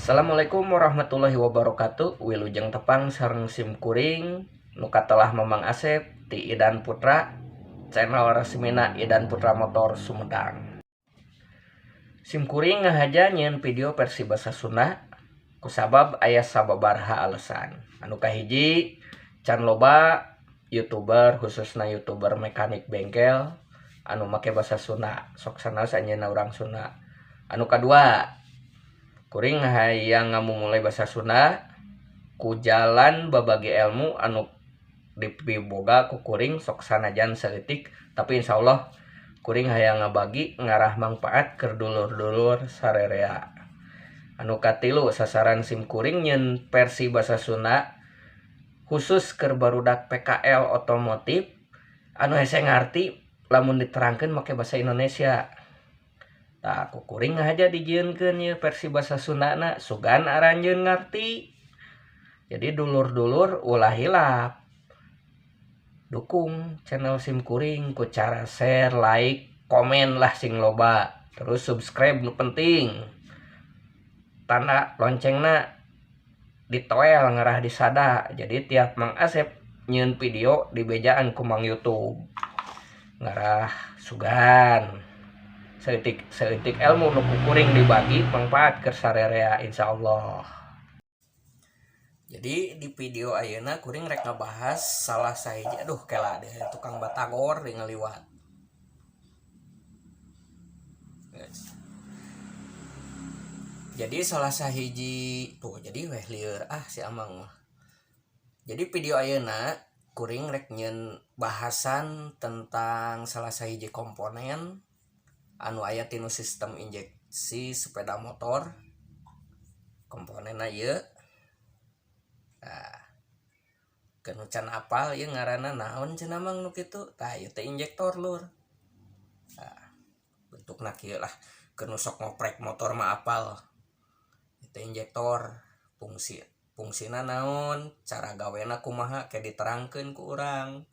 Assalamualaikum warahmatullahi wabarakatuh. Wilujeng tepang sareng sim kuring nu katelah Mamang Asep ti Idan Putra, channel resmina Idan Putra Motor Sumedang. Sim kuring ngahaja nyieun video versi basa Sunda kusabab aya sababaraha alasan. Anu kahiji, can loba YouTuber, khususna YouTuber mekanik bengkel, anu make basa Sunda, sok sanaos anjeunna urang Sunda. Anu kadua, kuring hayang ngamumule basa Sunda ku jalan babagi ilmu anu dipiboga ku kuring, sok sanajan saeutik, tapi insyaallah kuring hayang ngabagi ngarah mangpaat keur dulur-dulur sarerea. Anu katilu, sasaran sim kuring nyieun versi basa Sunda khusus keur barudak PKL otomotif anu hese ngarti lamun diterangkeun make basa Indonesia. Tah, ku kuring ngahaja dijieunkeun ieu versi basa Sundana, sugan aranjeun ngarti. Jadi dulur-dulur ulah hilap dukung channel sim kuring ku cara share, like, komen lah sing loba, terus subscribe nu penting, tanda loncengna ditoel ngarah disada, jadi tiap Mang Asep nyieun video dibejaan ku Mang YouTube, ngarah sugan saeutik saeutik ilmu nu ku kuring dibagi manfaat keur sarerea, insyaallah. Jadi di video ayeuna kuring rek ngabahas salah sahiji, aduh, kela deh, tukang batagor di ngaliwat. Guys. Jadi salah sahiji tuh, jadi weh lieur ah si Amang mah. Jadi video ayeuna kuring rek nyieun bahasan tentang salah sahiji komponen anu aya tinu sistem injeksi sepeda motor. Komponen ieu, nah, keur nu can apal ieu ngaranna naon cenah, Mang, nu kitu. Tah, ieu teh injektor, lur. Tah, bentukna kieu lah, keur nu sok ngoprek motor mah apal. Itu injektor, fungsina naon, cara gawena kumaha, kayak diterangkeun ku urang.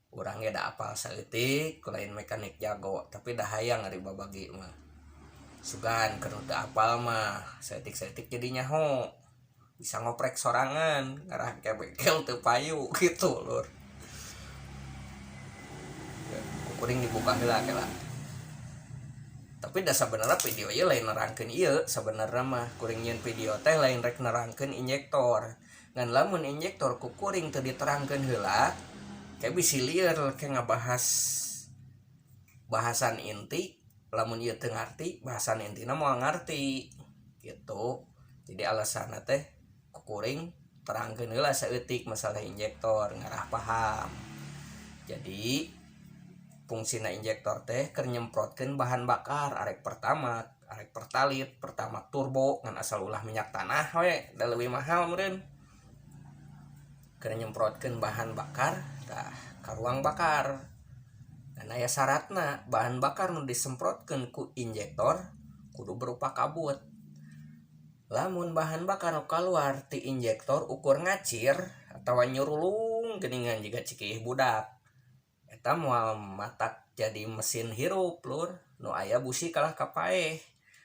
Urang ge da apal saeutik, lain mekanik jago, tapi dah hayang ari babagi mah, sugan keur nu teu apal mah saeutik-saeutik jadi nyaho, bisa ngoprek sorangan, ngarah ke bengkel teu payu gitu, lur. Ku kuring dibuka heula kela. Tapi dah sebenarnya video ieu lain nerangkeun ieu. Sebenarnya mah kuring nyieun video teh lain rek nerangkeun injektor, ngan lamun injektor ku kuring teu diterangkeun heula, kayak bisi lieur kayak ngabahas bahasan inti. Lamun ieu teu ngarti bahasan intina, moal ngarti gitu. Jadi alasanna teh ku kuring terangkeun heula saeutik masalah injektor ngarah paham. Jadi fungsina injektor teh keur nyemprotkeun bahan bakar, arek Pertamax, arek Pertalite, Pertamax Turbo, ngan asal ulah minyak tanah we, da leuwih mahal meureun. Keur nyemprotkeun bahan bakar tah ka ruang bakar. Dan aya syaratna, bahan bakar nu disemprotkeun ku injektor kudu berupa kabut. Lamun bahan bakar nu kaluar ti injektor ukur ngacir atawa nyurulung geuningan jiga cikiih budak, eta moal matak jadi mesin hirup, lur. Nu aya busi kalah ka paeh,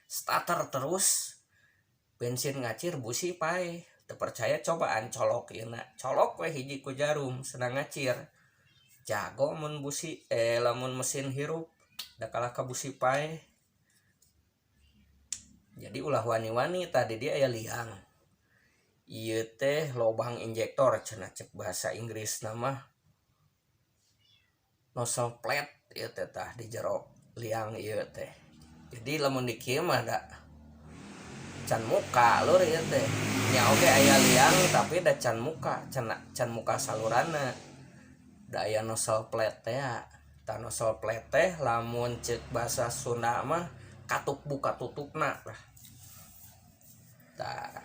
starter terus bensin ngacir, busi paeh. Teu percaya, cobaan colok ieu, colok we hiji ku jarum, sedang ngacir jago. Mun busi, eh, lamun mesin hirup da kalah ka busi paeh. Jadi ulah wani-wani. Tadi dia aya liang, ieu teh lobang injektor cenah, cek bahasa Inggris nama nozzle plate ieu teh. Tah, di jero liang ieu teh, jadi lamun di kieu mah da can muka, lur. Ieu teh nya oge aya liang, tapi da can muka, can can muka saluranna, da aya nozzle plate teh. Tah, nozzle plate teh lamun cek bahasa Sunda mah katup buka tutupna lah. Tah,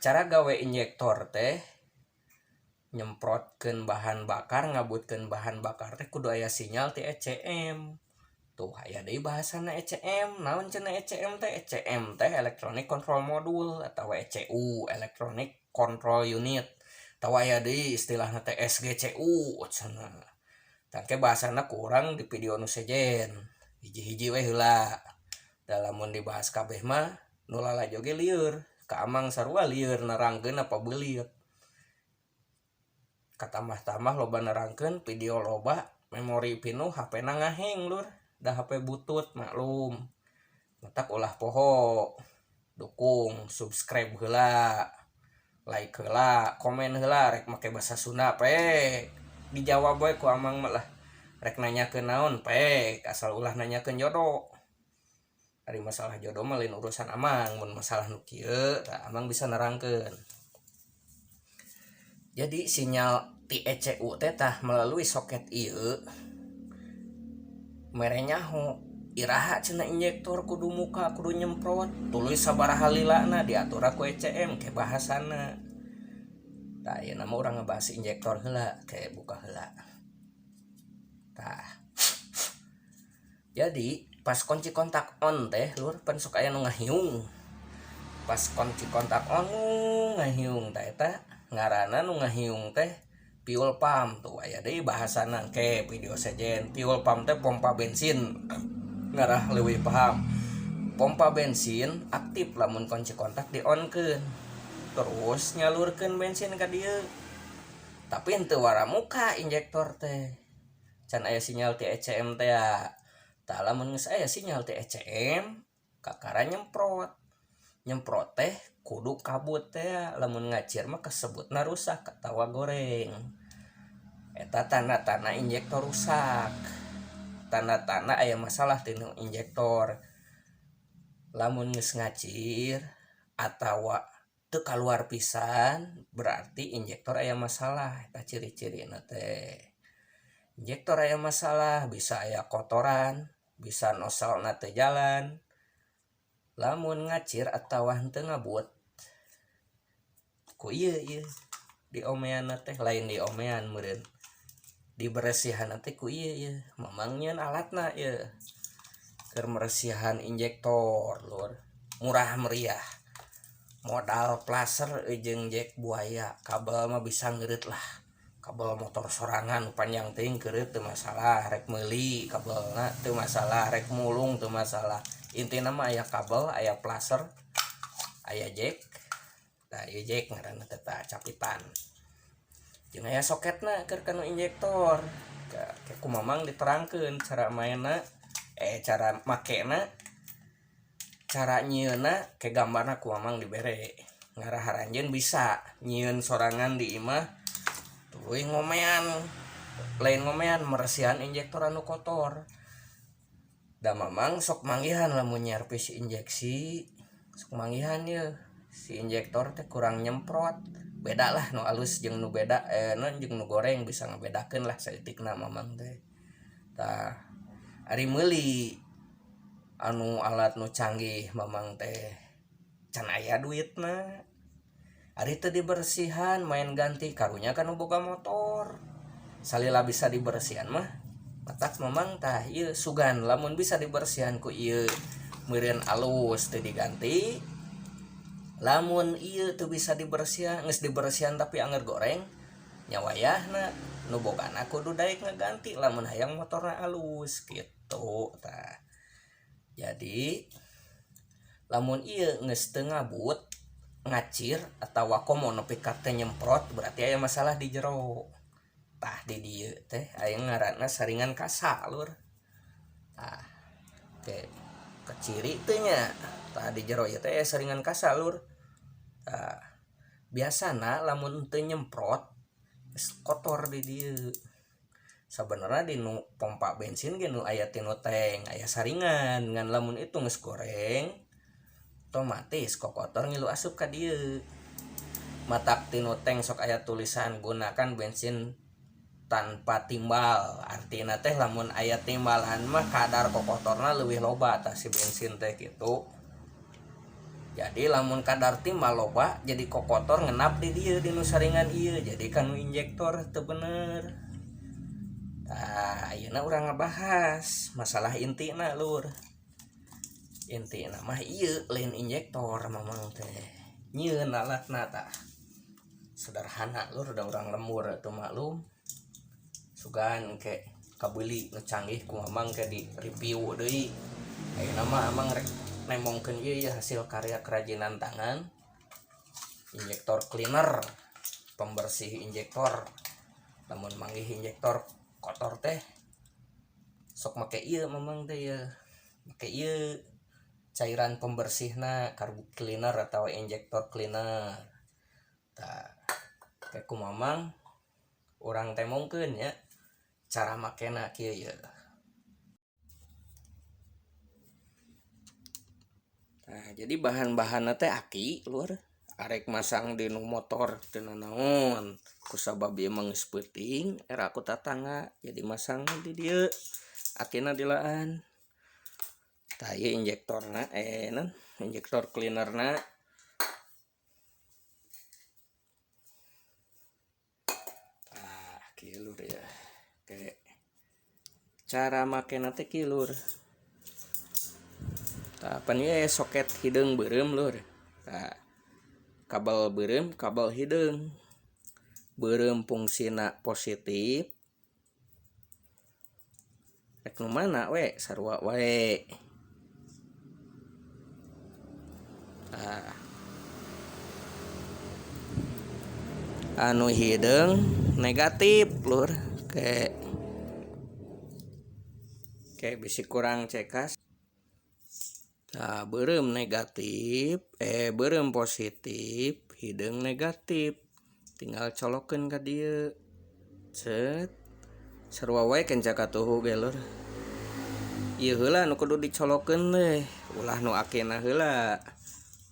cara gawe injektor teh nyemprotkeun bahan bakar, ngabutkeun bahan bakar teh kudu aya sinyal ti ECM. Tuh, aya deui bahasana ECM. Naon cenah ECM teh? ECM teh electronic control module atau ECU, electronic control unit, atau aya deui istilahna teh SGCU cenah. Tah, ke bahasana kurang di video nu sejen, hiji-hiji we heula, da lamun dibahas kabeh mah. Nu lalajo ge lieur ka amang sarua lieur nerangkeun apa beulit. Katambah-tambah loba nerangkeun video loba memori pinuh HP na ngaheng lur da HP butut maklum. Matak ulah poho dukung subscribe heula like heula komen heula rek make basa Sunda pek dijawab we ku amang mah lah rek nanyakeun naon pek asal ulah nanyakeun jodoh. Ari masalah jodoh mah lain urusan amang mun masalah nu kieu tah amang bisa nerangkeun. Jadi sinyal ti ECU teh tah melalui soket ieu mere nyaho iraha cenah injektor kudu muka kudu nyemprot tuluy sabaraha lilana diatur ku ECM ke bahasana. Tah ayeuna mah urang ngebahas injektor heula ke buka heula. Tah. Jadi pas kunci kontak on teh lur pan sok aya nu ngahiung. Pas kunci kontak on ngahiung tah eta ngaranna nu ngahiung teh fuel pump tuh aya deui bahasana ke video sejen fuel pump teh pompa bensin ngarah leuwih paham. Pompa bensin aktif lamun kunci kontak di on keun terus nyalurkeun bensin ka dieu. Tapi henteu wara muka injektor teh can aya sinyal ti ECM teh ya. Tah lamun geus aya sinyal ti ECM kakara nyemprot. Nyemprot teh kudu kabut teh lamun ngacir mah kasebutna rusak atawa goreng. Eta tanda-tanda injektor rusak. Tanda-tanda aya masalah tina injektor. Lamun geus ngacir atawa teu kaluar pisan berarti injektor aya masalah eta ciri-cirina teh. Injektor aya masalah bisa aya kotoran, bisa noselna teu jalan. Lamun ngacir atawa henteu ngabut ku ieu ieu diomeanna teh lain diomean meureun diberesihan teh ku ieu ieu mamang nyieun alatna ieu keur meresihan injektor lur murah meriah modal plaser jeung jack buaya kabel mah bisa ngeureut lah kabel motor sorangan panjang teuing keureut teu masalah rek meuli kabelna teu masalah rek mulung teu masalah intina mah aya kabel aya plaser aya jack tah ieu jack ngaranna teh tah capitan jeung aya soketna keur kanu injektor ke ku mamang diterangkeun cara mainna cara makena cara nyieunna ke gambarna ku mamang dibere ngarah haranjeun bisa nyieun sorangan di imah tuluy ngomean lain ngomean meresihan injektor anu kotor da mamang sok manggihan lamun nyervis injeksi sok manggihan ye si injektor teh kurang nyemprot beda lah nu alus jeung nu beda nu jeung nu goreng bisa ngebedakeun lah saeutikna mamang teh. Tah ari meuli anu alat nu canggih mamang teh can aya duitna ari teu dibersihan main ganti karunya kan nu boga motor salila bisa dibersihan mah matak mamang tah ieu sugan lamun bisa dibersihan ku ieu meureun alus teu diganti lamun ieu teu bisa dibersihan geus dibersihan tapi anger goreng nya wayahna nu bogana kudu daek ngaganti lamun hayang motorna alus kitu tah. Jadi lamun ieu geus teu ngabut ngacir atawa komo nepi ka teu nyemprot berarti aya masalah di jero. Tah di dieu teh aya ngaranna saringan kasa lur. Tah ke keciri teh nya tah di jero ieu teh aya saringan kasa lur. Tah biasana lamun teu nyemprot geus kotor di dieu. Sabenerna di nu pompa bensin ge nu aya tinu tank aya saringan ngan lamun itu geus goreng otomatis kokotor ngilu asup ka dieu. Matak tinu tank sok aya tulisan gunakan bensin tanpa timbal artina teh lamun aya timbalan mah kadar kokotorna leuwih loba tah si bensin teh kitu. Jadi lamun kadar timbal loba jadi kokotor ngenap di dieu di nu saringan ieu jadi kanu injektor teu bener. Tah ayeuna urang ngabahas masalah intina lur. Intina mah ieu lain injektor mamang teh nyieun alatna tah sederhana lur da urang lembur atuh maklum sugan ke kabeuli nu canggih ku mamang ke di review deui. Ayeuna mah amang rek Nemongkeun ieu ya hasil karya kerajinan tangan injektor cleaner, pembersih injektor. Lamun manggih injektor kotor teh sok make ieu Mamang teh ya, make ieu cairan pembersihna karbu cleaner atau injektor cleaner. Tah, kayak ku Mamang urang temongkeun ya cara makena kieu ya. Nah, jadi bahan-bahanna teh aki lur, arek masang di nu motor teu nanaon. Kusabab ieu mah geus peuting, era ku tatangga jadi masang di dieu. Akina dilaan. Tah ieu injektorna non injektor cleanerna. Tah kieu lur ya. Oke. Cara makena teh kieu lur. Tah pan ieu soket hideung beureum lur. Tah kabel beureum, kabel hideung. Beureum fungsina positif. Rek nu mana we sarua wae. Tah. Anu hideung negatif lur. Oke. Oke, bisi kurang cekas. Nah, beureum negatif, beureum positif, hideung negatif. Tinggal colokeun ka dieu. Cet. Sarua wae kenca katuhu ge lur. Ieu heula nu kudu dicolokeun teh, ulah nu akina heula.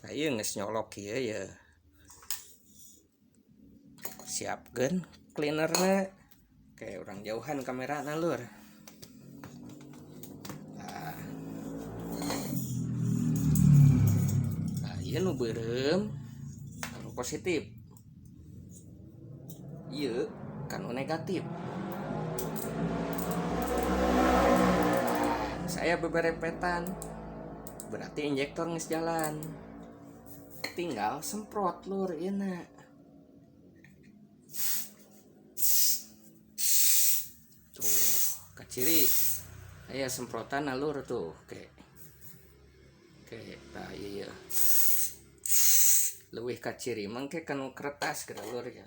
Tah ieu geus nyolok kieu ya. Siapkeun cleanerna. Oke, urang jauhan kamerana lur. Ieu nu beureum anu positif, ieu kanu negatif. Nah, saya beberepetan berarti injektor geus jalan, tinggal semprot lur ieu na. Tuh kaciri aya semprotan lur tuh. Oke, oke, tah ieu leuwih kaciri mangke kanu kertas geura lur ya.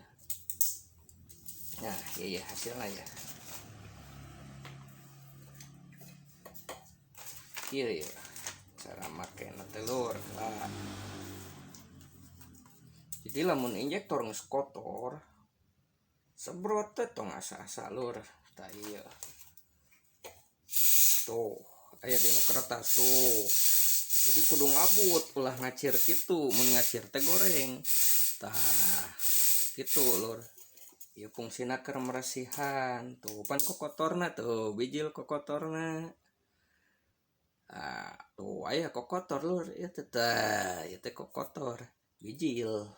Nah, iya ya hasilnya ya. Iya ya cara makena teh lur. Lah. Jadi lamun injektor geus kotor sebrot teh tong asa-asa lur. Tah iya. Tuh, aya dina kertas tuh. Jadi kudu ngabut ulah ngacir kitu, mun ngacir teh goreng. Tah, kitu lur. Ieu fungsina keur meresihan. Tuh pan kokotorna tuh, bijil kokotorna. Ah, tuh aya kokotor lur, ieu teh tah, ieu teh kokotor, bijil.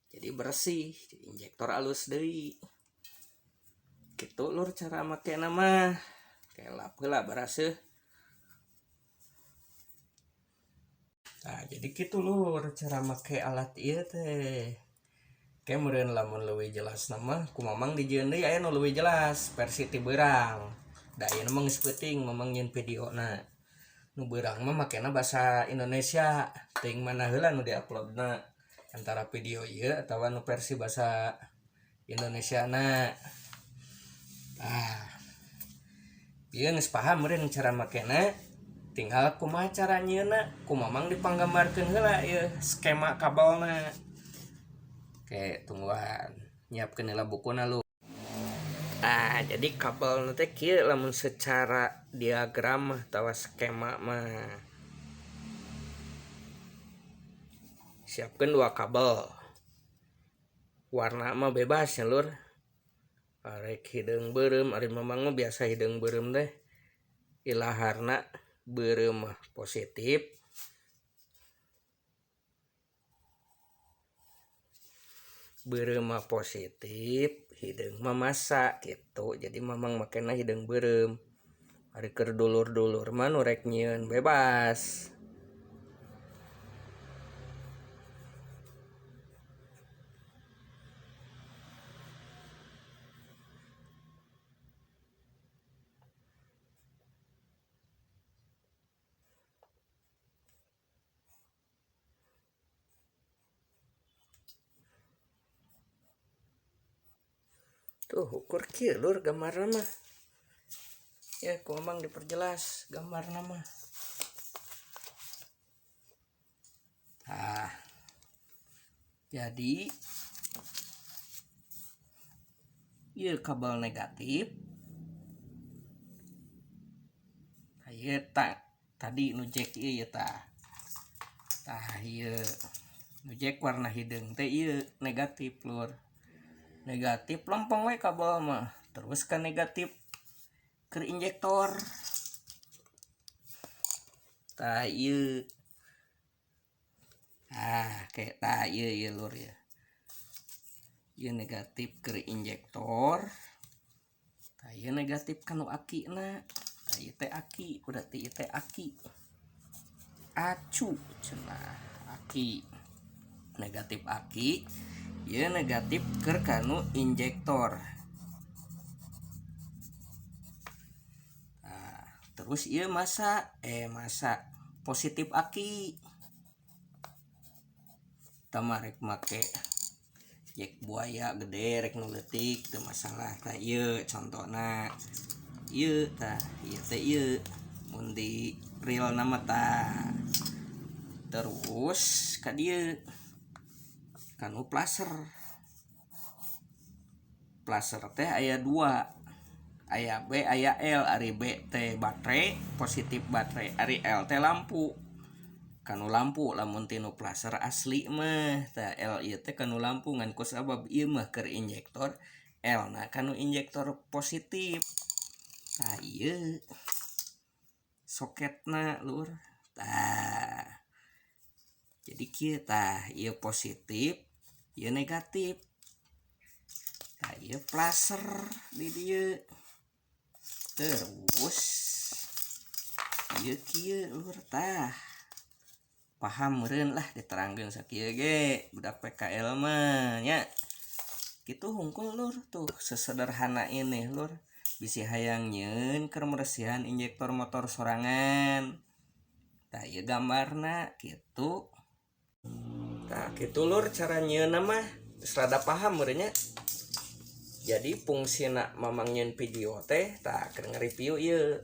Jadi bersih, injektor alus deui. Kitu lur cara makena mah. Kelap heula baraseuh. Nah, jadi kitu lur cara make alat ieu teh. Ke meureun lamun leuwih jelas mah ku Mamang dijieun deui aya nu leuwih jelas versi ti beurang. Da ayeuna mah geus peuting Mamang nyieun videona. Nu beurang mah makena basa Indonesia. Teuing mana heula nu diuploadna antara video ieu atawa nu versi basa Indonesiana. Ah. Ieu geus paham meureun cara makena. Tinggal kumaha cara nyieunna, ku Mamang dipanggambarkeun heula ieu skema kabelna. Oke, tungguan. Nyiapkeun heula bukuna lu. Ah, jadi kabelna teh kieu lamun secara diagram mah atawa skema mah. Siapkeun dua kabel. Warna mah bebas ya lur. Arek hideung beureum, ari Mamang mah biasa hideung beureum teh. Ilaharna beureum mah positif, beureum mah positif, hideung mah masa gitu. Jadi Mamang makena hideung beureum. Ari keur dulur-dulur mah nu rek nyieun bebas. Tuh ukur kieu lur gambarna mah. Ya ku Mamang diperjelas gambarna mah. Tah. Jadi ieu kabel negatif. Tah ieu tadi nu jack ieu ya tah. Tah ieu nu jack warna hideung teh ieu negatif lur. Negatif lempeng we kabel mah. Terus ke negatif ke injektor. Tah ieu. Ah, kayak tah ieu ieu lur ya. Ieu negatif ke injektor. Tah ieu negatif kanu akina. Tah ieu teh aki, berarti ieu teh aki. Acu cenah aki. Negatif aki. Ieu negatif keur kanu injektor. Nah, terus ieu masa positif aki. Tama rek make jack buaya gede rek nu leutik teu masalah. Tah ieu contona. Ieu tah ieu teh ieu mun di real nama tah. Terus ka dieu kanu plaser. Plaser teh aya dua. Aya B aya L. Ari B teh baterai, positif baterai, ari L teh lampu. Kanu lampu lamun tinu plaser asli mah tah L ieu teh kanu lampu ngan ku sabab ieu mah keur injektor, L na kanu injektor positif. Tah ieu soketna lur. Tah. Jadi kieu tah ieu positif, ieu negatif. Tah ieu plaser di dieu. Terus ieu kieu lur tah. Paham meureun lah diterangkeun sakieu ge budak PKL mah nya. Kitu hungkul lur tuh sesederhana ini lur. Bisi hayang nyeun keur meresihan injektor motor sorangan. Tah ieu gambarna kitu. Tah kitu lur cara nyeunna mah geus rada paham meureun nya. Jadi fungsina Mamang nyeun video teh tah keur nge-review ieu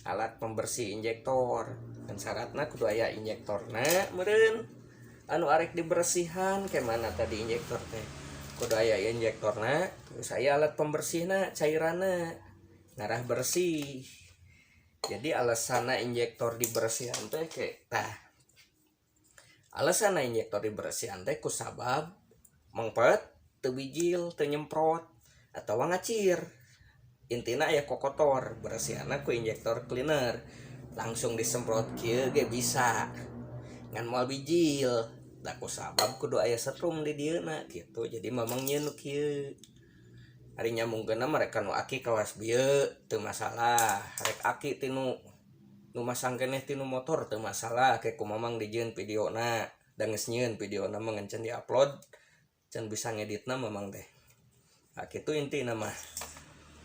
alat pembersih injektor. Dan syaratna kudu aya injektorna meureun. Anu arek dibersihan kemana tadi injektor teh. Kudu aya injektorna, terus aya alat pembersihna, cairanna ngarah bersih. Jadi alasanna injektor dibersihan teh ke tah. Alasanna injektor dibersihan teh kusabab mengpet, teu bijil, teu nyemprot atawa ngacir. Intina aya kokotor, bersihanna ku injektor cleaner. Langsung disemprot kieu ge bisa. Ngan moal bijil. Da kusabab kudu aya setrum di dieuna kitu. Jadi Mamang nyeun nu kieu. Ari nyambungkeunna mereka nu aki kawas bieu teu masalah. Rek aki tinu nu masang keneh tinu motor teu masalah. Ke ku Mamang dijieun videona. Da geus nyieun videona mah ngan can diupload, can bisa ngeditna Mamang teh. Nah kitu intina mah.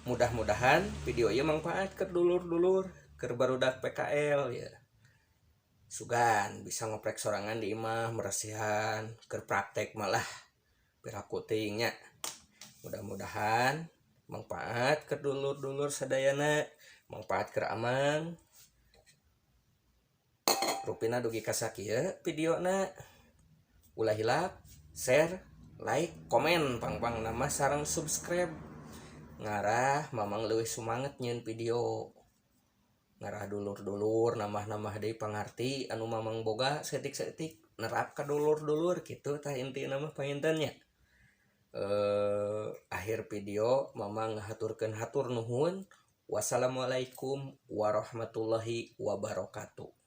Mudah-mudahan video ieu manfaat keur dulur-dulur keur barudak PKL ya. Sugan bisa ngoprek sorangan di imah meresihan keur praktek malah piraku teuing nya. Mudah-mudahan manfaat keur dulur-dulur sadayana, manfaat keur Amang. Rupina dugi ka sakieu videona. Ulah hilap share, like, komen, pang-pang nama sareng subscribe. Ngarah Mamang leuwih sumanget nyieun video. Ngarah dulur-dulur nambah-nambah deui pangarti anu Mamang boga saeutik-saeutik nerap ka dulur-dulur kitu tah intina mah panginten nya. Akhir video Mamang ngahaturkeun hatur nuhun. Wassalamualaikum warahmatullahi wabarakatuh.